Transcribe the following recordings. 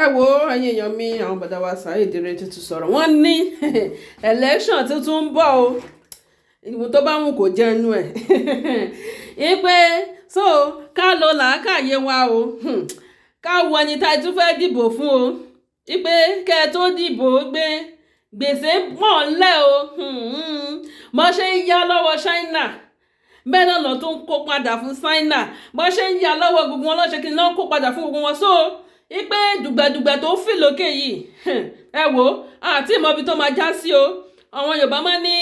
Ẹ wo, ẹ̀yin èèyàn mi, àwọn bàdá wa Saheed Ire tuntun sọ̀rọ̀. Wọ́n ní election tuntun ń bọ̀ o. Ìwọ tó bá wù kó jẹ́ inú ẹ̀ ipe so ká lo làákàyè wa o, ká wo ẹni tá a tún fẹ́ dìbò fún o, ipe kẹ́ ẹ tó dìbò, gbé gbèsè pọ̀ ńlẹ̀ o. Bó ṣe ń yá lọ́wọ́ China, bẹ́ẹ̀ náà lọ tó ń kó padà fún China. Bó ṣe ń yá lọ́wọ́ gbogbo wọn lọ́ṣẹ́ kí n lọ́ kó padà fún gbogbo wọn. So ipe dùgbẹ̀dùgbẹ̀ tó fì lókè yìí, ẹ wo, àti ìmọ̀bi tó máa já sí o. Àwọn Yorùbá máa ní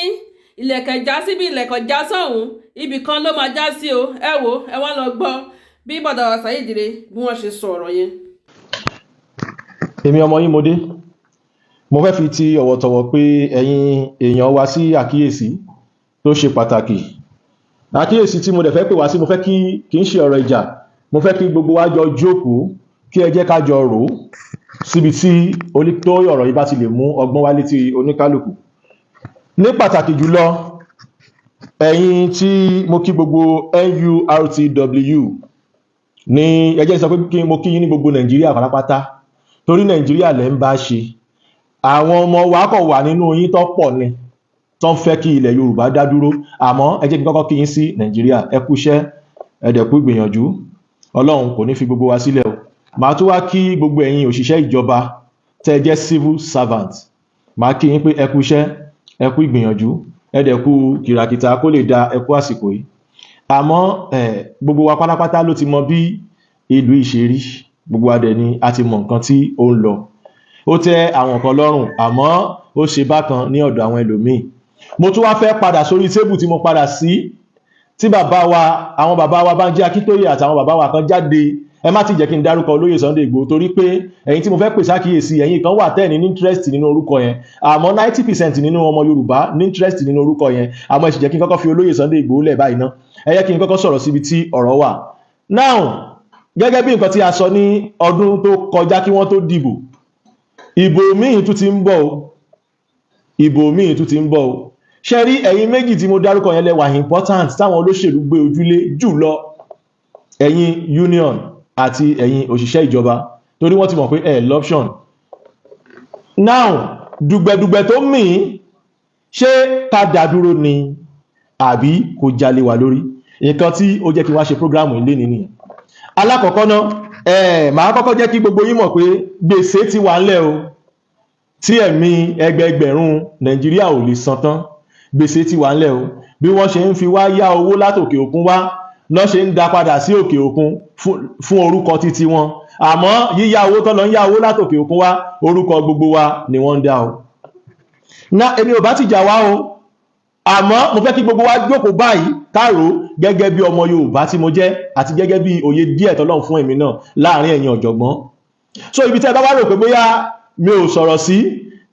ìlẹ̀kẹ̀ já síbi, ìlẹ̀kẹ̀ já sọ̀hún, ibì kan ló máa já sí o. Ẹ wo, ẹ wá lọ gbọ́ bí bọ̀dà Saheed Ire bí wọ́n ṣe sọ̀rọ̀ yẹn. Èmi ọmọ yín mo dé. Mo fẹ́ fi ti ọ̀wọ̀tọ̀wọ̀ pé ẹ̀yin èèyàn wa sí àkíyèsí tó ṣe pàtàkì. Àkíyèsí tí mo dẹ̀ fẹ́ pè wá sí, mo fẹ́ kí, kì í ṣe ọ̀rọ̀ ìjà, mo fẹ́ kí gbogbo wa jọ jókòó, kí ẹ jẹ́ ká jọ rò ó síbi tí tó ọ̀rọ̀ yìí bá ti lè mú ọgbọ́n wá létí oníkálukú. Ní pàtàkì jùlọ, ẹ̀yin tí mo kí, gbogbo NURTW ní, ẹ jẹ́ sọ pé kí mo kí yín ní gbogbo Nàìjíríà pátápátá, torí Nàìjíríà lẹ́ ń bá ṣe. Àwọn ọmọ wa kọ̀ wà nínú yín tó pọ̀ ni tó ń fẹ́ kí ilẹ̀ Yorùbá dá dúró. Àmọ́ ẹ jẹ́ kí n kọ́kọ́ kí yín sí Nàìjíríà. Ẹ kú iṣẹ́, ẹ dẹ̀ kú ìgbìyànjú. Ọlọ́run kò ní fi gbogbo wa sílẹ̀ o. Màá tún wá kí gbogbo ẹ̀yin òṣìṣẹ́ ìjọba tẹ́ jẹ́ civil servant. Màá kí yín pé ẹ kú iṣẹ́, ẹ kú ìgbìyànjú, ẹ dẹ̀ kú kìràkìtà kó lè da. Ẹ kú àsìkò yìí. Àmọ́ gbogbo wa pátápátá ló ti mọ bí ìlú yìí ṣe rí. Gbogbo wa dẹ̀ ni a ti mọ nǹkan tí ó ń lọ. Ó tẹ́ àwọn kan lọ́rùn, àmọ́ ó ṣe bákan ní ọ̀dọ̀ àwọn ẹlòmíì. Mo tún wá fẹ́ padà sórí table tí mo padà sí, tí bàbá wa, àwọn bàbá wa Bánjí Akíntóyè àtàwọn bàbá wa kan jáde. Ẹ má ti jẹ́ kí n dárúkọ olóyè Sunday Igboho, torí pé ẹ̀yin tí mo fẹ́ pè sákìyèsí, ẹ̀yin kan wà tẹ́ẹ̀ ní interest nínú orúkọ yẹn, àmọ́ 90% nínú ọmọ Yorùbá ní interest nínú orúkọ yẹn. Àmọ́ ẹ sì jẹ́ kí n kọ́kọ́ fi olóyè Sunday Igboho lẹ̀ báyìí ná. Ẹ yẹ kí n kọ́kọ́ sọ̀rọ̀ síbi tí ọ̀rọ̀ wà. Now, gẹ́gẹ́ bí nǹkan tí a sọ ní ọdún tó kọjá kí wọ́n tó dìbò, ìbò míì tún ti ń bọ̀ o. Ìbò míì tún ti ń bọ̀ o. Ṣe rí ẹ̀yin méjì tí mo dárúkọ yẹn lẹ wà important táwọn olóṣèlú gbé ojúlé jù lọ, ẹ̀yin union àti ẹ̀yin òṣìṣẹ́ ìjọba, torí wọ́n ti mọ̀ pé ẹ̀ l'option. Now, dùgbẹ̀dùgbẹ̀ tó mì, ṣé ká dá dúró ni àbí kò jalè wà lórí? Nǹkan tí ó jẹ́ kí wá ṣe program ilé nìyẹn. Alákọ̀ọ́kọ́ náà, màá kọ́kọ́ jẹ́ kí gbogbo yín mọ̀ pé gbèsè ti wà ńlẹ̀ o, tí ẹ̀mí ẹgbẹẹgbẹ̀rún Nàìjíríà ò lè san tán. Gbèsè ti wà ńlẹ̀ o. Bí wọ́n ṣe ń fi wá yá owó látòkè òkun wá lọ́ ṣe ń dá padà sí òkè òkun fún orúkọ títí wọn. Àmọ́ yíyá owó tó lọ ń yá owó látòkè òkun wá, orúkọ gbogbo wa ni wọ́n ń dá o. Na èmi ò bá ti jà wá o, àmọ́ mo fẹ́ kí gbogbo wa jókòó báyìí káàró gẹ́gẹ́ bí ọmọ Yorùbá tí mo jẹ́ àti gẹ́gẹ́ bí òye díẹ̀ tọ́lọ́run fún èmi náà láàrin ẹ̀yin ọ̀jọ̀gbọ́n. So ibi tẹ́ ẹ bá wá rò pé bóyá mi ò sọ̀rọ̀ sí,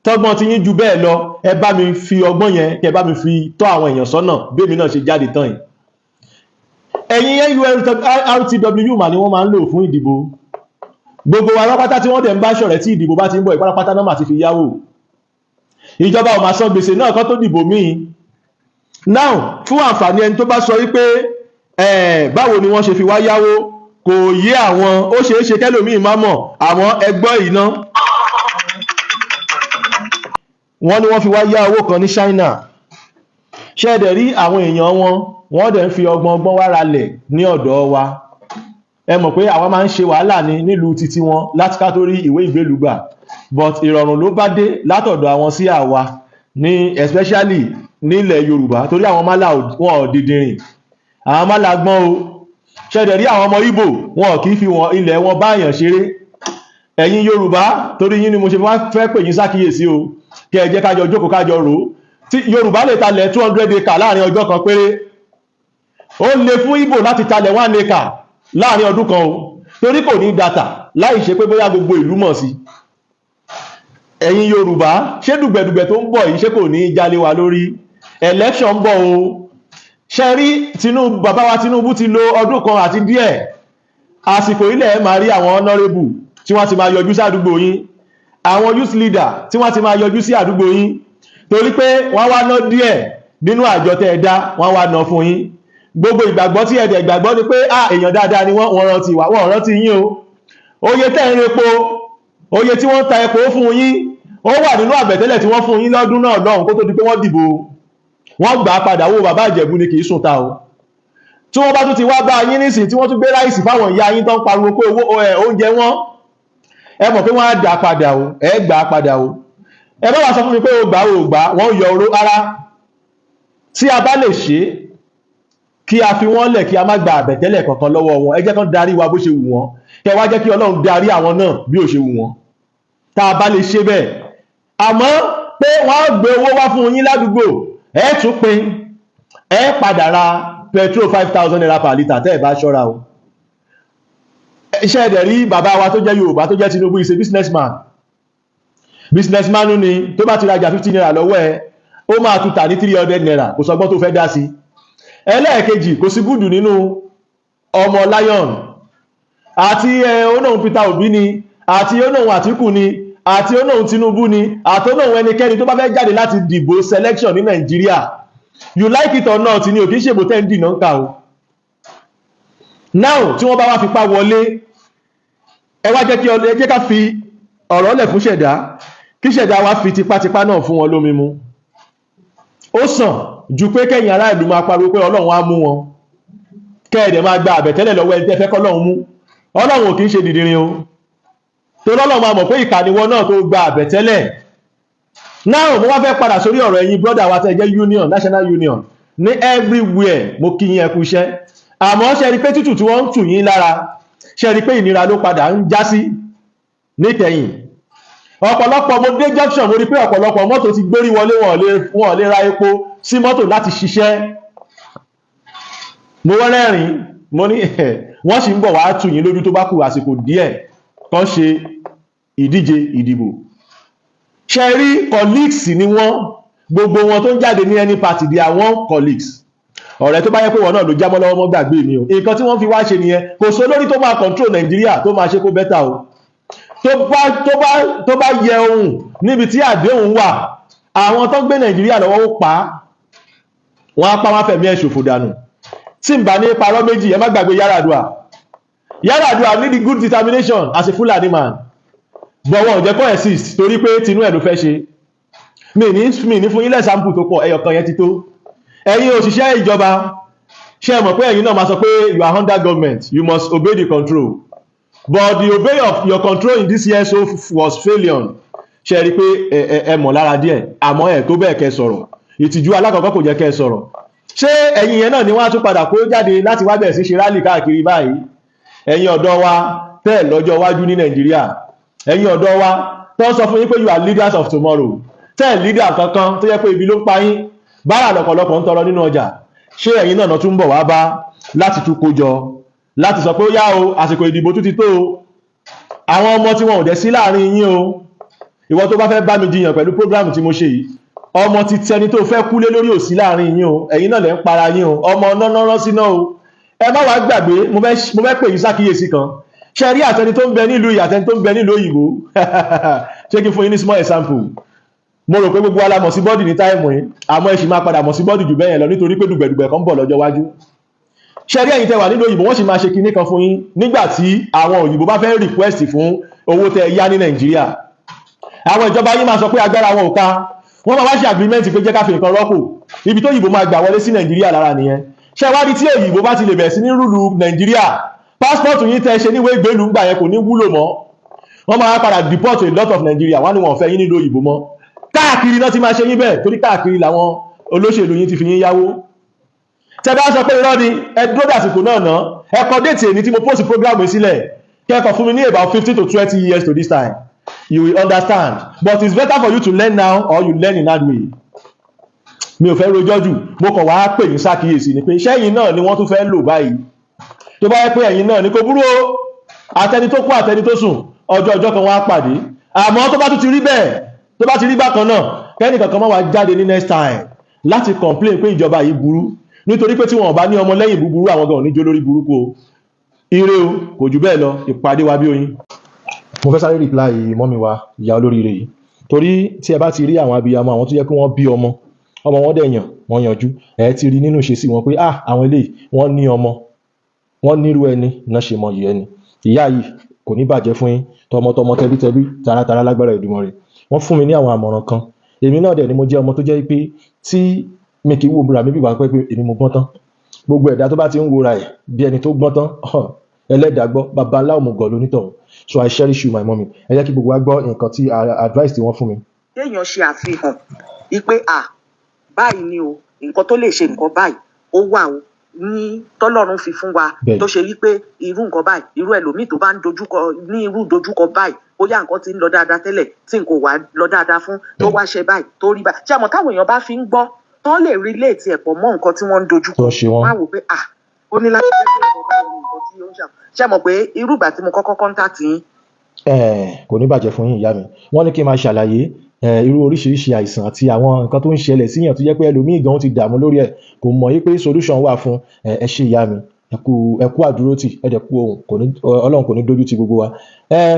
tọ́gbọ́n ti yín ju bẹ́ẹ̀ lọ, ẹ bá mi fi ọgbọ́n yẹn, kẹ́ bá mi fi tọ́ àwọn èèyàn sọ́nà bí èmi náà ṣe jáde tán yìí. Ẹ̀yin NURTW mà ni wọ́n máa ń lò fún ìdìbò. Gbogbo wa pátápátá tí wọ́n dẹ̀ ń bá ṣọ̀rẹ́, tí ìdìbò bá ti ń bọ̀, ìpátápátá náà mà ti fi yáwó. Ìjọba ò máa san gbèsè náà kán tó dìbò míì. Now, fún àǹfààní ẹni tó bá sọ wípé báwo ni wọ́n ṣe fi wá yáwó, kò yé àwọn, ó ṣeé ṣe kẹ́lòmíì má mọ̀. Àwọn ẹgbọ́ yìí ná, wọ́n ní wọ́n fi wá yá owó kan ní China. Ṣé ẹ dẹ̀ rí àwọn èèyàn wọn, wọ́n dẹ̀ ń fi ọgbọ́n ọgbọ́n wá ralẹ̀ ní ọ̀dọ̀ wa. Ẹ mọ̀ pé àwa máa ń ṣe wàhálà ní nílùú títí wọn láti ká tó rí ìwé ìgbélùú gbà, but ìrọ̀rùn ló bá dé látọ̀dọ̀ àwọn sí àwa ní, especially nílẹ̀ Yorùbá, torí àwọn málà wọn ò dìdìrìn, àwọn málà gbọ́n o. Ṣé ẹ dẹ̀ rí àwọn ọmọ Ìgbò, wọn kì í fi wọn ilẹ̀ wọn báyàn ṣeré. Ẹ̀yin Yorùbá, torí yín ni mo ṣe wá fẹ́ pè yín sákìyèsí o, kí ẹ jẹ́ kájọ jókòó, kájọ rò ó. Tí Yorùbá lè talẹ̀ 200 acre láàrin ọjọ́ kan péré, ó le fún Ìgbò láti talẹ̀ 1 acre láàrin ọdún kan o, torí kò ní data láì ṣe pé bóyá gbogbo ìlú mọ̀ sí. Ẹ̀yin Yorùbá, ṣé dùgbẹ̀dùgbẹ̀ tó ń bọ̀ yìí, ṣé kò ní jalè wa lórí? Election ń bọ̀ o. Ṣe rí Tinubu, bàbá wa Tinubu ti lo ọdún kan àti díẹ̀. Àsìkò ilẹ̀ ẹ máa rí àwọn honourable tí wọ́n ti máa yọjú sí àdúgbò yín, àwọn youth leader tí wọ́n ti máa yọjú sí àdúgbò yín, torí pé wọ́n wá ná díẹ̀ nínú àjọ tẹ́ ẹ dá, wọ́n wá ná fún yín. Gbogbo ìgbàgbọ́ tí ẹ̀dẹ̀ ìgbàgbọ́ ni pé ah, èèyàn dáadáa ni wọ́n, wọ́n rántí wa. Wọ́n rántí yín o. Oye tẹ́ ń repo Oye tí wọ́n ń ta epo fún yín, ó wà nínú àbẹ̀tẹ́lẹ̀ tí wọ́n fún yín lọ́dún náà lọ́hùn kó tó di pé wọ́n dìbò. Wọ́n gbà á padà. Owó bàbá Ìjẹ̀bú ni, kì í sùn ta o. Tí wọ́n bá tún ti wá bá yín nísìn, tí wọ́n tún gbé rice fáwọn ìyá yín tó ń pariwo pé owó oúnjẹ wọn, ẹ mọ̀ pé wọ́n á dà padà o. Ẹ gbà á padà o. Ẹ bá wá sọ fún mi pé o gbà, o gbà, wọ́n yọ oró ara. Tí a bá lè ṣe kí a fi wọ́n lẹ̀, kí a má gba àbẹ̀tẹ́lẹ̀ kankan lọ́wọ́ wọn, ẹ jẹ́ kán darí wa bó ṣe wù wọ́n, kẹ wá jẹ́ kí Ọlọ́run darí àwọn náà bí ó ṣe wù wọ́n, tá a bá lè ṣe bẹ́ẹ̀. Àmọ́ pé wọ́n á gbé owó wá fún yín ládùúgbò, ẹ tún pín, ẹ padà ra petrol ₦5,000 per litre tẹ́ ẹ bá ṣọ́ra o. Iṣẹ́ ẹ̀dẹ̀ rí bàbá wa tó jẹ́ Yorùbá, tó jẹ́ Tinubu, is a businessman. Businessman ni. Tó bá ti rajà ₦50 lọ́wọ́ ẹ, ó máa tún tà ní ₦300. Kò sọgbọ́n tó fẹ́ dá sí. Ẹlẹ́ẹ̀kejì, kò sí good nínú ọmọ lion àti onóhun Peter Obi ni, àti onóhun Àtíkù ni, àti onóhun Tinubu ni, àti onóhun ẹnikẹ́ni tó bá fẹ́ jáde láti dìbò selection ní Nàìjíríà. You like it or not ni ò, kìí ṣèbò tẹ́ ń dìnà ń kà o. Now, tí wọ́n bá wá fipá wọlé, ẹ wá jẹ́ kí ẹ jẹ́ ká fi ọ̀rọ̀ lẹ̀ fún ṣẹ̀dá, kí ṣẹ̀dá wá fi tipátipá náà fún wọn lómi mu. Ó sàn ju pé kẹ́yìn ará ìlú máa pariwo pé Ọlọ́run á mú wọn, kẹ́ẹ̀dẹ̀ máa gba àbẹ̀tẹ́lẹ̀ lọ́wọ́ ẹni tẹ́ fẹ́ kọ́lọ́run mú. Ọlọ́run ò kìí ṣe dìdìrín o, tó lọ́lọ́run máa mọ̀ pé ìkànnìwọ náà tó gba àbẹ̀tẹ́lẹ̀ náà. Mo wá fẹ́ padà sórí ọ̀rọ̀ ẹ̀yin brother wa tẹ́ jẹ́ union, national union ní everywhere. Mo kí yín, ẹ kú iṣẹ́. Àmọ́ ṣe rí pé tútù tí wọ́n ń tù yín lára, ṣe rí pé ìnira ló padà ń já sí níkẹyìn? Ọ̀pọ̀lọpọ̀, mo dé junction, mo rí pé ọ̀pọ̀lọpọ̀ mọ́tò ti gbórí wọlé, wọn lè ra epo sí mọ́tò láti ṣiṣẹ́. Mo wọ́n rẹ́rìn, mo ní wọ́n sì ń bọ̀ wá tù yín lójú tó bá kù àsìkò díẹ̀ kan ṣe ìdíje ìdìbò. Ṣe rí, colleagues ni wọ́n. Gbogbo wọn tó ń jáde ní any party, they are one colleagues. Ọ̀rẹ́ tó bá yẹ pé wọn náà ló jámọ́ lọ́wọ́, mọ́ gbàgbé mi o. Nǹkan tí wọ́n fi wá ṣe nìyẹn. Kò sí olórí tó máa control Nàìjíríà tó máa ṣe kó better o. Tó bá yẹ ohun níbi tí àdéhùn wà, àwọn tó ń gbé Nàìjíríà lọ́wọ́, ó pa á, wọ́n á pa wọ́n, fẹ̀mí ẹ̀ ṣòfò dànù. Tí n bá ní parọ́ méjì, ẹ má gbàgbé Yar'Adua. Yar'Adua need the good determination as a Fulani man, but wọn ò jẹ́ kó exist torí pé tinú ẹ̀ ló fẹ́ ṣe. Mi ní fún yín l'example tó pọ̀, ẹyọ kan yẹn ti tó. Ẹ̀yin òṣìṣẹ́ ìjọba, ṣé ẹ mọ̀ pé ẹ̀yin náà máa sọ pé you are under government, you must obey the control? But the obey of your control in this year so was failure. Ṣe rí pé ẹ mọ̀ lára díẹ̀, àmọ́ ẹ̀ tó bẹ́ẹ̀ kẹ́ sọ̀rọ̀. Ìtìjú alákọ̀ọ́kọ́ kò jẹ́ kẹ́ sọ̀rọ̀. Ṣé ẹ̀yin yẹn náà ni wọ́n á tún padà kó jáde láti wá bẹ̀rẹ̀ sí ṣe rally káàkiri báyìí? Ẹ̀yin ọ̀dọ́ wa tẹ́ lọ́jọ́ iwájú ní Nàìjíríà, ẹ̀yin ọ̀dọ́ wa tó ń sọ fún yín pé you are leaders of tomorrow, tẹ́ leader kankan, tó yẹ pé ibi ló ń pa yín, bára lọ̀pọ̀lọpọ̀ ń tọrọ nínú ọjà, ṣé ẹ̀yin náà tún bọ̀ wá bá láti tún kó jọ láti sọ pé ó yá o, àsìkò ìdìbò tún ti tó o? Àwọn ọmọ tí wọn ò dẹ̀ sí láàrin yín o. Ìwọ tó bá fẹ́ bá mi jiyàn pẹ̀lú program tí mo ṣe yìí, ọmọ ti tẹni tó fẹ́ kúlé lórí ò sí láàrin yín o. Ẹ̀yin náà lẹ́ ń para yín o. Ọmọ náà rán síná o. Ẹ má wàá gbàgbé, mo fẹ́ pè yín sákìyèsí kan. Ṣe rí àtẹni tó ń bẹ nílùú yìí, àtẹni tó ń bẹ nílùú òyìnbó, ṣé kí n fún yín ní small example? Mo rò pé gbogbo wa la mọ̀ sí body ní time yìí, àmọ́ ẹ sì máa padà mọ̀ sí body jù bẹ́ẹ̀ yẹn lọ, nítorí pé dùgbẹ̀dùgbẹ̀ kan ń bọ̀ lọ́jọ́ iwájú. Ṣe rí ẹ̀yin tẹ́ wà nílùú òyìnbó, wọ́n sì máa ṣe kinní kan fún yín nígbà tí àwọn òyìnbó bá fẹ́ request fún owó tẹ́ yá ní Nàìjíríà. Àwọn ìjọba yín máa sọ pé agbára wọn ò ká. Wọ́n máa wá ṣe agreement pé jẹ́ ká fi nǹkan rọ́pò. Ibi tó òyìnbó máa gbà wọlé sí Nàìjíríà lára nìyẹn. Ṣé wá rí, tí òyìnbó bá ti lè bẹ̀rẹ̀ sí ní rule Nàìjíríà, passport yín tẹ́ ṣe níwèé ìgbélú ńgbà yẹn kò ní wúlò mọ́. Wọ́n máa padà deport a lot of Nigeria. Wọ́n ní wọ́n fẹ́ yín nílùú òyìnbó mọ́. Káàkiri náà ti máa ṣe yín bẹ́ẹ̀, torí káàkiri làwọn olóṣèlú yín ti fi yín yáwó. Tẹ́ bá sọ pé irọ́ ni, ẹ dúró dàsìkò náà ná. Ẹ kọ date èní tí mo post program yìí sílẹ̀, kẹ́kọ̀ọ́ fún mi ní about 15 to 20 years to this time, you will understand. But it's better for you to learn now or you learn in that way. Mi ò fẹ́ rojọ́ jù. Mo kàn wá pè ní sákìyèsí ni pé ṣẹ́yìn náà ni wọ́n tún fẹ́ lò báyìí? Tó bá yẹ pé ẹ̀yin náà ni, kò burú o. Àtẹni tó kú, àtẹni tó sùn, ọjọ́ ọjọ́ kan wọ́n á pàdé. Àmọ́ tó bá tún ti rí bẹ́ẹ̀, tó bá ti rí bákan náà, kẹ́nì kankan má wá jáde ní next time láti complain pé ìjọba yìí burú, nítorí pé tí wọn bá ní ọmọ lẹ́yìn búburú, àwọn gan ò ní jó lórí burúkú o. Ire o, kò jù bẹ́ẹ̀ lọ. Ìpàdé wa bí oyin. Mo fẹ́ sáré reply mummy wa, ìyá olóríire yìí, torí tí ẹ bá ti rí àwọn abiyamọ, àwọn tó yẹ kí wọ́n bí ọmọ, ọmọ wọn dẹ̀ yàn wọ́n yanjú, ẹ ti rí nínú ìṣesí wọn pé ah, àwọn eléyìí wọ́n ní ọmọ, wọ́n nírú ẹni náà ṣe mọyì ẹni. Ìyá yìí Kò ní bàjẹ́ fún yín tọmọtọmọ, tẹbítẹbí, taratara, lágbára Èdùmàrè. Wọ́n fún mi ní àwọn àmọ̀ràn kan. Èmi náà dẹ̀ ni mo jẹ́ ọmọ tó jẹ́ pé tí mi kì í wo búra mi bí wàá pẹ́ pé èmi mo gbọ́n tán. Gbogbo ẹ̀dá tó bá ti ń wora ẹ̀ bí ẹni tó gbọ́n tán, ẹlẹ́dàá gbọ́, baba ńlá òmùgọ̀ lonítọ̀hún. So I cherish you, my mommy. Ẹ jẹ́ kí gbogbo wa gbọ́ nǹkan tí advice tí wọ́n fún mi. Kéèyàn ṣe àfihàn wípé à báyìí ni o, nǹkan tó lè ṣe nǹkan báyìí ó wà o, ní tọ́lọ́run fi fún wa, tó ṣe wípé irú nǹkan báyìí, irú ẹlòmíì tó bá ń dojúkọ ní irú dojúkọ báyìí, bóyá nǹkan ti ń lọ dáadáa tẹ́lẹ̀ tí nǹkan ò wá lọ dáadáa fún, tó wá ṣe báyìí, tó rí báyìí, ṣé àmọ́ táwọn èèyàn bá fi ń gbọ́, tó lè relate ẹ̀ pọ̀ mọ́ nǹkan tí wọ́n ń dojúkọ, Tó ń ṣe wọ́n. Wọ́n á wò pé à ó ní láti jẹ́ pé nǹkan báyìí ni nǹkan tí ó ń ṣe. Ṣé mọ̀ pé irú ìgbà tí mo kọ́kọ́ contact yín, Kò ní bàjẹ́ fún yín, ìyá mi. Wọ́n ní kí n máa ṣàlàyé irú oríṣiríṣi àìsàn àti àwọn nǹkan tó ń ṣẹlẹ̀ síyàn tó jẹ́ pé ẹlòmíì gan ti dààmú lórí ẹ̀, kò mọ̀ yí pé solution wà fún ẹ. Ẹ ṣé, ìyá mi, ẹ kú, ẹ kú àdúrótì, ẹ dẹ̀ kú ohùn. Kò ní, Ọlọ́run kò ní dójú ti gbogbo wa.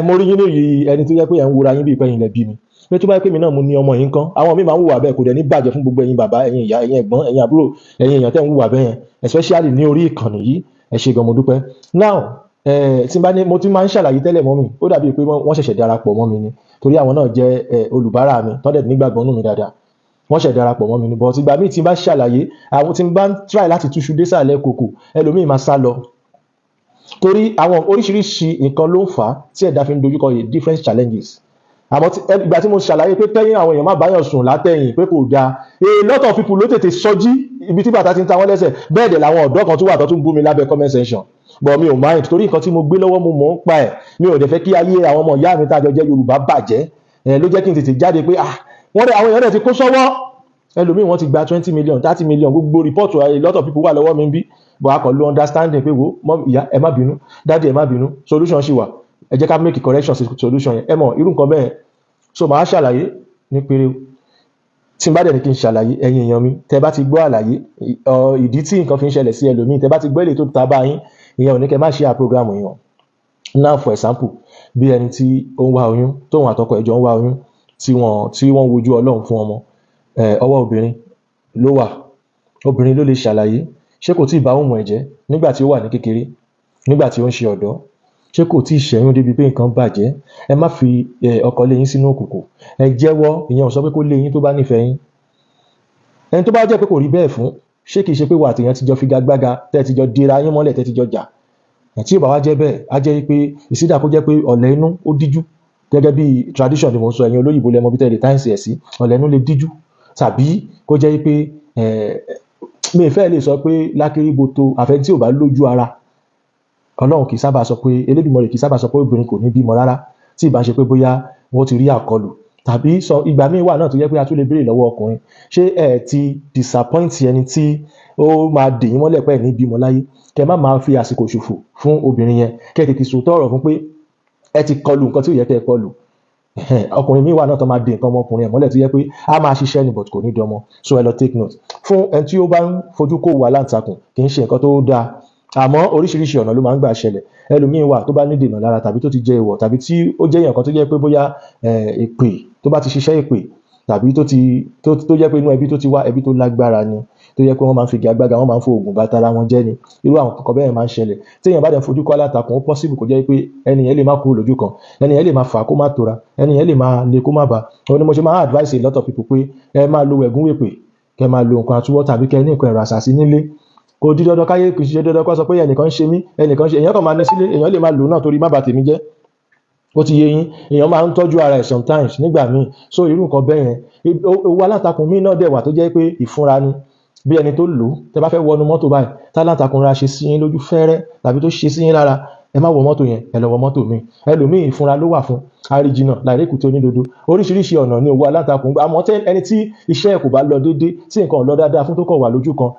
Mo rí yín lórí ẹni tó jẹ́ pé ẹ̀ ń wora yín bí ìpẹ́yìn lẹ bí mi, pé tó bá yẹ pé mi náà mo ní ọmọ yìí nǹkan, àwọn míì máa ń hùwà bẹ́ẹ̀. Kò dẹ̀ ní bàjẹ́ fún gbogbo ẹ̀yin bàbá, ẹ̀yin ìyá, ẹ̀yin ẹ̀gbọ́n, ẹ̀yin àbúrò, ẹ̀yin èèyàn tẹ́ ń hùwà bẹ́ẹ̀ yẹn, especially ní orí ìkànnì yìí. Ẹ ṣé gan, mo dúpẹ́. Now, tí n bá ní mo ti máa ń ṣàlàyé tẹ́lẹ̀ mọ́ mi, ó dàbí pé wọ́n ṣẹ̀ṣẹ̀ darapọ̀ mọ́ mi ni, torí àwọn náà jẹ́ olùbárà mi tọ́ dẹ̀ nígbàgbọ́ nù mí dáadáa. Wọ́n ṣẹ̀ darapọ̀ mọ́ mi ni, but ìgbà míì tí n bá ṣàlàyé àwọn tí n bá ń try láti túṣu désàlẹ̀ kòkò, ẹlòmíì máa sá lọ, torí àwọn oríṣiríṣi nǹkan ló ń fà á tí ẹ̀dá fi ń dojúkọ different challenges. Àmọ́ ìgbà tí mo ṣàlàyé pé kẹ́yìn àwọn èèyàn má báyàn sùn látẹ̀yìn, pé kò dáa, a lot of people ló tètè sọjí ibi tí bàtà ti ń ta wọ́n lẹ́sẹ̀. Bẹ́ẹ̀ dẹ̀ làwọn ọ̀dọ́ kan tó wà tó tún bú mi lábẹ́ comment section, but mi ò mind, torí nǹkan tí mo gbé lọ́wọ́, mo mọ̀ ń pa ẹ̀. Mi ò dẹ̀ fẹ́ kí ayé àwọn ọmọ ìyá mi tá a jọ jẹ́ Yorùbá bàjẹ́. Ẹ̀ ló jẹ́ kí n tètè jáde pé ah, wọ́n dẹ̀ àwọn èèyàn dẹ̀ ti kó sọ́wọ́ ẹlòmíì, wọ́n ti gba 20 million, 30 million. Gbogbo report, a lot of people wà lọ́wọ́ mi bí, but a kàn lo understanding pé wo mọ ìyá, ẹ má bínú, daddy, ẹ má bínú, solution ṣì wà, ẹ jẹ́ ká make correction sí solution yẹn. Ẹ mọ̀ irú nǹkan bẹ́ẹ̀. So màá ṣàlàyé ní péré. Tí n bá dẹ̀ ní kí n ṣàlàyé, ẹ̀yin èèyàn mi, tẹ́ bá ti gbọ́ àlàyé ìdí tí nǹkan fi ń ṣẹlẹ̀ sí ẹlòmíì, tẹ́ bá ti gbọ́ èlé tó ta bá yín, ìyẹn ò ní kẹ́ má ṣe à program yẹn. Now, for example, bí ẹni tí ó ń wá oyún, tóun àtọkọ ẹ̀ jọ ń wá oyún, tí wọ́n wojú Ọlọ́run fún ọmọ, ọwọ́ obìnrin ló wà. Obìnrin ló lè ṣàlàyé. Ṣé kò tíì bá òun ẹ̀ jẹ́ nígbà tí ó wà ní kékeré, nígbà tí ó ń ṣe ọ̀dọ́? Ṣé kò tíì ṣẹ́yún débi pé nǹkan bàjẹ́? Ẹ má fi ọkọ lé yín sínú òkùnkùn, ẹ jẹ́wọ́. Ìyẹn ò sọ pé kó lé yín tó bá nífẹ̀ẹ́ yín. Ẹni tó bá jẹ́ pé kò rí bẹ́ẹ̀ fún, ṣé kìí ṣe pé wà àtìyàn ti jọ figagbága, tẹ́ ti jọ dira yín mọ́lẹ̀, tẹ́ ti jọ jà? Tí ò bá wá jẹ́ bẹ́ẹ̀, á jẹ́ pé ìsídà kó jẹ́ pé ọ̀lẹ inú ó díjú, gẹ́gẹ́ bí tradition ni mò ń sọ. Ẹ̀yin olóyìnbó lẹ́mọ bí tẹ́lẹ̀ táìsì ẹ̀ sí, ọ̀lẹ inú lè díjú, tàbí kó jẹ́ pé mi ì fẹ́ lè sọ pé lákìrìbọ̀tò àfẹ́ tí ò bá lójú ara. Ọlọ́run kì í sábà sọ pé, Elédùmarè kì í sábà sọ pé obìnrin kò ní bímọ rárá, tí ì bá ṣe pé bóyá wọ́n ti rí àkọlù tàbí sọ. Ìgbà míì wà náà tó jẹ́ pé a tún lè béèrè lọ́wọ́ ọkùnrin: ṣé ẹ ti disappoint ẹni tí ó máa dè yín mọ́lẹ̀ pẹ́ ní bímọ láyé? Kẹ má máa fi àsìkò ṣòfò fún obìnrin yẹn. Kẹ tètè sòótọ́ ọ̀rọ̀ fún pé ẹ ti kọlù nǹkan tí ò yẹ kẹ́ ẹ kọlù. Ọkùnrin míì wà náà tó máa dè nǹkan ọmọkùnrin ẹ̀ mọ́lẹ̀, tó yẹ pé a máa ṣiṣẹ́ ni, but kò ní dọmọ. So ẹ lọ take note. Fún ẹni tí ó bá ń fojú kó wà láǹtakùn, kì í ṣe nǹkan tó dáa, àmọ́ oríṣiríṣi ọ̀nà ló máa ń gbà ṣẹlẹ̀. Ẹlòmíín wà tó bá ní dènà lára, tàbí tó ti jẹ ìwọ̀, tàbí tí ó jẹ́ èèyàn kan tó jẹ́ pé bóyá èpè tó bá ti ṣiṣẹ́ èpè, tàbí tó ti tó jẹ́ pé inú ẹbí tó ti wá, ẹbí tó lágbára ni, tó jẹ́ pé wọ́n máa ń fi igagbága, wọ́n máa ń fo oògùn bá tara wọn jẹ́ ni, irú àwọn nǹkan bẹ́ẹ̀ máa ń ṣẹlẹ̀. Tí èèyàn bá dẹ̀ fojú kó alátakùn, ó possible kó jẹ́ pé ẹni yẹn lè má kúrò lójú kan, ẹni yẹn lè máa fà kó má tora, ẹni yẹn lè máa le kó má ba. Òun ni mo ṣe máa advice a lot of people pé ẹ máa lo ẹ̀gún wèpè, kẹ máa lo nǹkan àtúwọ́, tàbí kẹ ní nǹkan ẹ̀rọ àṣàsí nílé. Kò di dandan káyé, kì í ṣe dandan kó sọ pé ẹnìkan ń ṣe mí, ẹnìkan ṣe. Èèyàn kan máa ní sílé, èèyàn lè máa lò náà torí má bà tèmi jẹ́. Ó ti yé yín. Èèyàn máa ń tọ́jú ara ẹ̀ sometimes nígbà míì. So irú nǹkan bẹ́ẹ̀ yẹn, owó alátakùn míì náà dẹ̀ wà tó jẹ́ pé ìfúnra ni. Bí ẹni tó lò ó, tẹ bá fẹ́ wọnú mọ́tò báyìí, tálátakùn ra ṣe sí yín lójú fẹ́rẹ́ tàbí tó ṣe sí yín lára, ẹ má wọ mọ́tò yẹn, ẹ lọ wọ mọ́tò míì. Ẹlòmíì, ìfúnra ló wà fún àríjìnà láìrékùté onídodo. Oríṣiríṣi ọ̀nà ní owó alátakùn. Àmọ́ tẹ ẹni tí iṣẹ́ ẹ̀ kò bá lọ déédé, tí nǹkan ò lọ dáadáa fún, tó kàn wà lójú kan,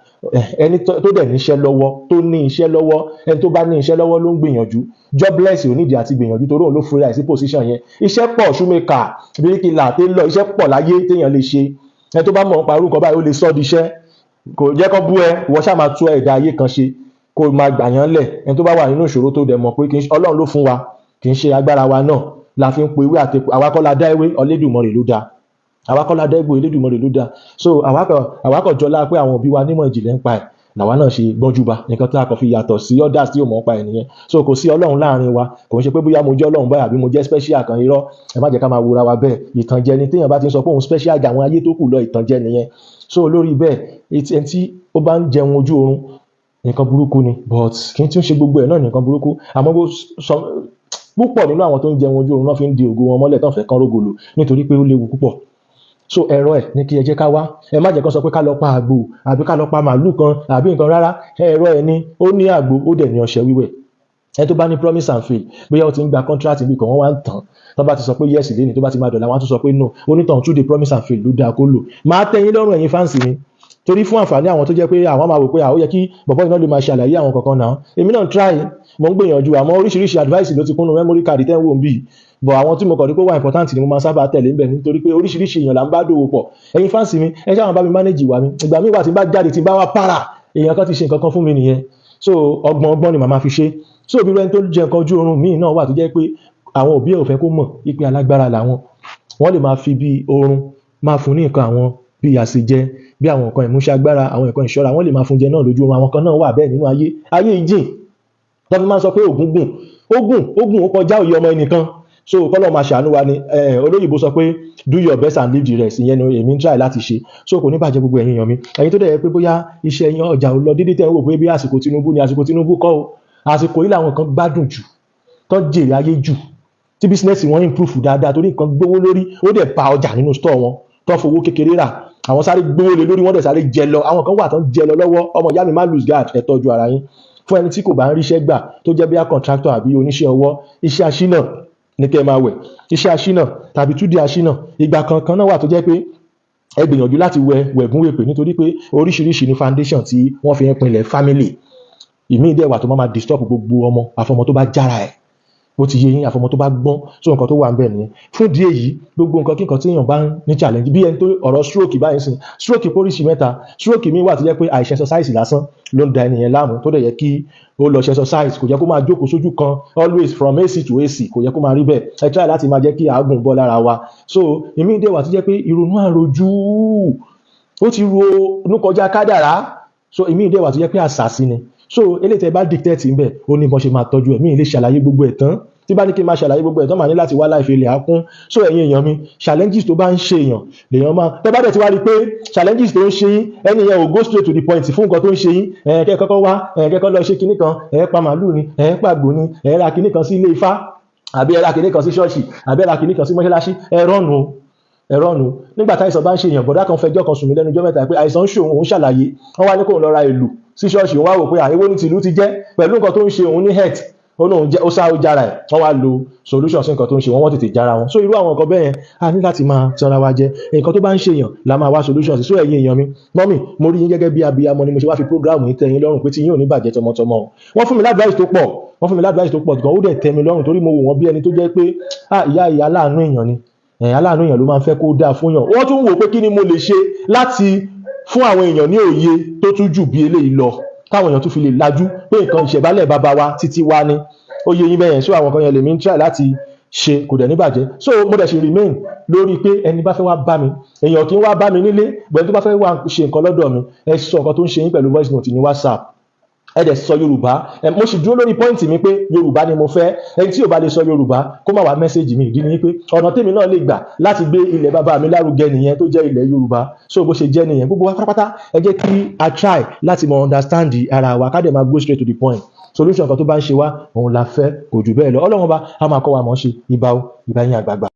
ẹni tó dẹ̀ níṣẹ́ lọ́wọ́, tó ní iṣẹ́ lọ́wọ́, ẹni tó bá ní iṣẹ́ lọ́wọ́ ló ń gbìyànjú. Jobless ò nídìí àti gbìyànjú, torí òun ló fura ẹ̀ sí position yẹn. Iṣẹ́ pọ̀, shoemaker, bíríkìlà, tailor, iṣẹ́ pọ̀ láyé téèyàn lè ṣe. Ẹni tó bá mọ̀ nípa irú nǹkan báyìí, ó lè sọ́ di iṣẹ́. Kò jẹ́ kó bú ẹ, ìwọ ṣáà máa tú ẹ̀dá ayé kan ṣe, kó máa gbà yán lẹ̀. Ẹni tó bá wà nínú ìṣòro, tó dẹ̀ mọ̀ pé kì í ṣe Ọlọ́run ló fún wa, kì í ṣe agbára wa náà la fi ń po ewé àti àwa kọ́ la dá ewé, Olódùmarè ló dá. Àwa kọ́ la dá egbò, Elédùmarè ló dá. So àwa kọ̀ jọlá pé àwọn òbí wa nímọ̀ ìjìnlẹ̀ ń pa ẹ̀. Làwa náà ṣe gbọ́njú ba nǹkan tí a kàn fi yàtọ̀ sí others tí ò mọ̀ nípa ẹ̀ nìyẹn. So kò sí Ọlọ́run láàrin wa. Kò ń ṣe pé bóyá mo jẹ́ Ọlọ́run báyìí àbí mo jẹ́ special kan. Irọ́, ẹ má jẹ́ ká máa wura wa bẹ́ẹ̀. Ìtànjẹ ni téèyàn bá ti ń sọ pé òun special jà àwọn ayé tó kù lọ, ìtànjẹ nìyẹn. So lórí bẹ́ẹ̀, ẹni tí ó bá ń jẹun ojú oorun, nǹkan burúkú ni, but kì í tún ṣe gbogbo ẹ̀ náà nǹkan burúkú. Àmọ́ bó sọ púpọ̀ nínú àwọn tó ń jẹun ojú oorun náà fi ń di ògo wọn mọ́lẹ̀, tán fẹ́ kán rógòlò, nítorí pé ó léwu púpọ̀. So ẹ̀rọ ẹ̀ ní kí ẹ jẹ́ ká wá. Ẹ má jẹ́ kán sọ pé ká lọ pa àgbò àbí ká lọ pa màálù kan àbí nǹkan rárá. Ẹ̀rọ ẹ̀ ní ó ní àgbo, ó dẹ̀ ní ọṣẹ wíwẹ̀. Ẹ tó bá ní promise and fail, bóyá ó ti ń gba contract níbi kan, wọ́n wá ń tàn, tó bá ti sọ pé yes lẹ́ni, tó bá ti máa dọ̀la, wọ́n á tún sọ pé no. Onítọ̀hún tún di promise and fail ló dáa kó lò. Máa tẹ́ yín lọ́rùn, ẹ̀yin fans mi, torí fún àǹfààní àwọn tó jẹ́ pé àwọn máa wò pé àwọn yẹ kí bọ̀bọ́ iná lè máa ṣàlàyé àwọn kankan náà. Èmi náà try, mo ń gbìyànjú, àmọ́ oríṣiríṣi advice ló ti kúnnú memory card tẹ́ ń wò ń bì. But àwọn tí mo kàn ní pé wà important ni mo máa sábà tẹ̀lé ńbẹ̀, nítorí pé oríṣiríṣi èèyàn là ń bá dòwò pọ̀. Ẹ̀yin fans mi, ẹ ṣáà máa bá mi manage ìwà mi. Ìgbà míì wà tí n bá jáde, tí n bá wá para, èèyàn kan ti ṣe nǹkan kan fún mi nìyẹn. So ọgbọ́n ọgbọ́n ni màmá fi ṣe. So bí rẹni tó jẹ nǹkan ojú oorun míì náà wà tó jẹ́ pé àwọn òbí ẹ̀ ò fẹ́ kó mọ̀ wípé alágbára làwọn, wọ́n lè máa fi bí oorun máa fún ní nǹkan, àwọn bí àsèjẹ, bí àwọn nǹkan ìmúṣagbára, àwọn nǹkan ìṣọ́ra, wọ́n lè máa fún jẹ náà lójú oorun. Àwọn kan náà wà bẹ́ẹ̀ nínú ayé. Ayé yìí jìn tó fi máa ń sọ pé ògùn gùn, ó gùn, ó gùn, ó kọjá òye ọmọ ẹnìkan. So kọ́lọ́ máa ṣàánú wa ni. Olóyìnbó sọ pé do your best and leave the rest. Ìyẹn ni èmi ń try láti ṣe. So kò ní bàjẹ́, gbogbo ẹ̀yin èèyàn mi. Ẹ̀yin tó dẹ̀ yẹ pé bóyá iṣẹ́ yín, ọjà ò lọ déédéé, tẹ́ ń wò pé bí àsìkò Tinubu ni, àsìkò Tinubu kọ́ o. Àsìkò yìí làwọn kan gbádùn jù, tó jèrè ayé jù, tí business wọn improve dáadáa, torí nǹkan gbówó lórí, ó dẹ̀ pa ọjà nínú store wọn tó fowó kékeré rà, àwọn sáré gbówó lé lórí, wọ́n dẹ̀ sáré jẹ lọ. Àwọn kan wà tó ń jẹ lọ lọ́wọ́. Ọmọ ìyá mi, má lose guard, ẹ tọ́jú ara yín. Fún ẹni tí kò bá ń ríṣẹ́ gbà, tó jẹ́ bíi contractor àbí oníṣẹ́ ọwọ́, iṣẹ́ aṣínà ní kẹ́ ẹ máa wẹ̀, iṣẹ́ aṣínà tàbí túdí aṣínà. Ìgbà kankan náà wà tó jẹ́ pé ẹ gbìyànjú láti wẹ wẹ̀gún wèpè, nítorí pé oríṣiríṣi ní foundation tí wọ́n fi ń pinlẹ̀ family. Ìmíì dẹ̀ wà tó máa disturb gbogbo ọmọ, àfọmọ tó bá jára ẹ̀, ó ti yé yín, àfọmọ tó bá gbọ́n. So nǹkan tó wà ń bẹ̀ nìyẹn. Fún ìdí èyí, gbogbo nǹkan kí nǹkan tí èèyàn bá ń ní challenge, bí ẹni tó ọ̀rọ̀ stroke báyìí sìn, stroke póríṣi mẹ́ta. Stroke mi wà tó jẹ́ pé àìṣe exercise lásán ló ń da ẹni yẹn láàmú, tó dẹ̀ yẹ kí ó lọ ṣe exercise. Kò yẹ kó máa jókòó sójú kan always, from AC to AC, kò yẹ kó máa rí bẹ́ẹ̀. Ẹ try láti máa jẹ́ kí àágùn bọ́ lára wa. So ìmíì dẹ̀ wà tó jẹ́ pé ìrònú àròjù, ó ti ro inú kọjá kádàrá. So ìmíì dẹ̀ wà tó jẹ́ pé àṣàsí ni. So eléyìí tẹ́ bá dictate ń bẹ̀, ó ní bọ́n ṣe máa tọ́jú ẹ̀. Mí lè ṣàlàyé gbogbo ẹ̀ tán. Tí bá ní kí n máa ṣàlàyé gbogbo ẹ̀ tán, màá ní láti wá láìfi ilẹ̀ á kún. So ẹ̀yin èèyàn mi, challenges tó bá ń ṣe èèyàn lèèyàn máa tẹ́ bá dẹ̀ ti wá rí i pé challenges tó ń ṣe yín, ẹni yẹn ò go straight to the point fún nǹkan tó ń ṣe yín. Ẹ̀ kẹ́ kọ́kọ́ wá, ẹ̀ kẹ́kọ́ lọ ṣe kinní kan, ẹ̀ pa màálù ni, ẹ̀ pàgbò ni, ẹ̀ ra kinní kan sí ilé ifá, àbí ẹ̀ ra kinní kan sí ṣọ́ọ̀ṣì, àbí ẹ̀ ra kinní kan sí mọ́ṣáláṣí, ẹ̀ rọ́ọ̀nù, ẹ̀rọ nù. Nígbà táìsàn bá ń ṣe èèyàn, bọ̀dá kan fẹjọ́ kan sùn mí lẹ́nu ọjọ́ mẹ́ta pé àìsàn ń ṣòun, òun ṣàlàyé. Wọ́n wá ní kóun lọ ra ìlú sí ṣọ́ọ̀ṣì. Òun wá wò pé àìwó ní tìlú ti jẹ́ pẹ̀lú nǹkan tó ń ṣe òun ní health. Ó lóun jẹ́ ó sá ó jára ẹ̀. Wọ́n wá lo solution sí nǹkan tó ń ṣe wọ́n, wọ́n tètè jára wọn. So irú àwọn nǹkan bẹ́ẹ̀ yẹn, a ní láti máa tanra wa jẹ. Nǹkan tó bá ń ṣe èèyàn la máa wá solution sí. So ẹ̀yin èèyàn mi, mummy, mo rí yín gẹ́gẹ́ bí abiyamọ ni mo ṣe wá fi program yìí tẹ́ yín lọ́rùn pé tí yín ò ní bàjẹ́ tọmọtọmọ o. Wọ́n fún mi l'advice tó pọ̀, wọ́n fún mi l'advice tó pọ̀ gan, ó dẹ̀ tẹ́ mi lọ́rùn, torí mo wò wọ́n bí ẹni tó jẹ́ pé ah, ìyá ìyá aláàánú èèyàn ni. Ẹ̀yìn aláàánú èèyàn ló máa ń fẹ́ kó dáa fún yàn. Wọ́n tún wò pé kí ni mo lè ṣe láti fún àwọn èèyàn ní òye tó tún jù bí eléyìí lọ, káwọn èèyàn tún fi lè lajú pé nǹkan ìṣẹ̀bálẹ̀ bàbá wa títí wá ní ó yé yín bẹ́yẹn. So àwọn kan yẹn lèmi ń try láti ṣe, kò dẹ̀ ní bàjẹ́. So mo dẹ̀ ṣe remain lórí pé ẹni bá fẹ́ wá bá mi, èèyàn kì í wá bá mi nílé gbẹ̀ni. Tó bá fẹ́ wá ṣe nǹkan lọ́dọ̀ mi, ẹ sọ nǹkan tó ń ṣe yín pẹ̀lú voice note ní WhatsApp, ẹ dẹ̀ sọ Yorùbá. Ẹ mo sì dúró lórí point mi pé Yorùbá ni mo fẹ́. Ẹni tí ò bá lè sọ Yorùbá, kó má wá message mi. Ìdí ni pé ọ̀nà tèmi náà lè gbà láti gbé ilẹ̀ bàbá mi lárugẹ nìyẹn, tó jẹ́ ilẹ̀ Yorùbá. So bó ṣe jẹ́ nìyẹn. Gbogbo wa pátápátá, ẹ jẹ́ kí a try láti mọ understand ara wa, ká dẹ̀ máa go straight to the point. Solution kan tó bá ń ṣe wá, òun la fẹ́, kò jù bẹ́ẹ̀ lọ. Ọlọ́run bá a máa kọ́ wa mọ̀ ṣe. Ìbà o, ìbà yín àgbààgbà.